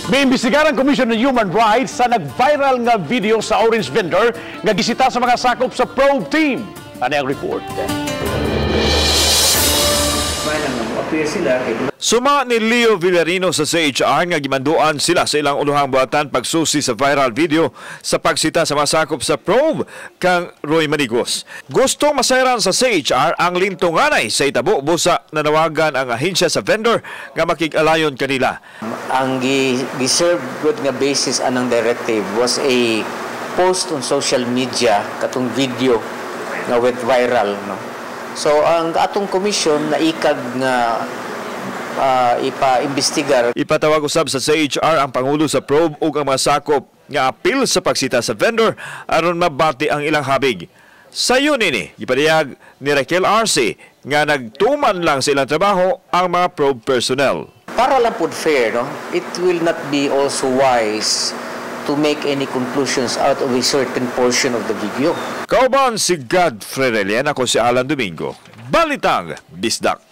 Miimbestigar ang Commission on Human Rights sa nag-viral nga video sa orange vendor nga gisita sa mga sakop sa probe team. Ano ang report? Suma ni Leo Villarino sa CHR nga gimanduan sila sa ilang uluhang buhatan pagsusi sa viral video sa pagsita sa masakop sa probe kang Roy Manigos. Gusto masayran sa CHR ang lintunganay sa itabo busa nanawagan ang ahensya sa vendor nga makig-alayon kanila. Ang gi-serve good nga basis anang directive was a post on social media, katong video nga went viral, no? So ang atong commission naikag nga ipa-imbestigar. Ipatawag usab sa CHR ang pangulo sa probe ug ang mga sakop nga apil sa pagsita sa vendor aron mabati ang ilang habig. Sayon ini, gipadayag ni Raquel Arce nga nagtuman lang sa ilang trabaho ang mga probe personnel. Para lang pud fair, no? It will not be also wise to make any conclusions out of a certain portion of the video. Kauban si Godfrey Relian, ako si Alan Domingo. Balitang Bisdak.